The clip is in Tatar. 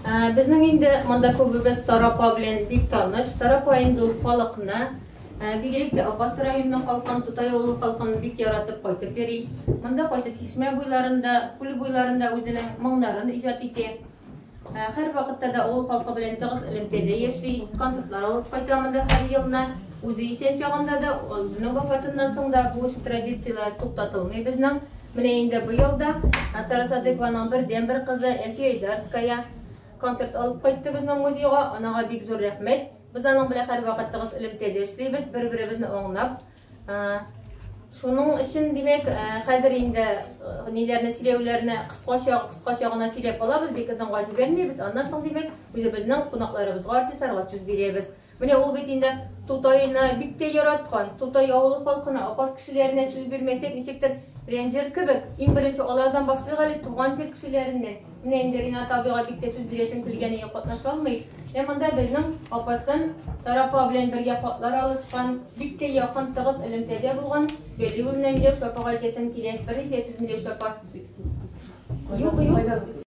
Безнең инде монда күбебез Сара апа белән бик таныш. Сара апа инде ул халыкны, бигрәк тә Апас районының халкын, Тутай авылы халкын бик яратып кайтып йөри. Монда кайтып чишмә буйларында, күл буйларында үзенең моңнарын иҗат итә. Һәр вакытта да авыл халкы белән тыгыз элемтәдә яши, концертлар алып кайта монда һәр елны. Үзе исән чагында да, үзенең вафатыннан соң да бу эш традицияләр туктатылмый безнең. Менә инде быел да Сара Садыйкованың бердәнбер кызы Әлфия Айдарская концерт алып кайтты безнең музейга. Анага бик зур рәхмәт. Без аның белән һәрвакыт тыгыз элемтәдә эшлибез, бер-беребезне аңлап. Шуның өчен, димәк, хәзер инде ниләрне сөйләүләрне кыскача, кыскача гына сөйләп алабыз, бик озынга җибәрмибез. Аннан соң, димәк, үзебезнең кунакларыбызга, артистларга сүз бирәбез. Менә ул бит инде Тутайны бик тә яраткан. Тутай авылы халкына, Апас кешеләренә сүз бирмәсәк, ничектер рәнҗер кебек. Иң беренче алардан башлыйк әле, туган җир кешеләреннән. Менә инде Ринат абыйга бик тә сүз бирәсем килгән иде, катнаша алмый. Ә монда безнең Апастан Сара апа белән бергә хатлар алышкан, бик тә якын, тыгыз элемтәдә булган Вәлиуллина Миләүшә апага әйтәсем килә. Берничә сүз, Миләүшә апа. Юк, юк.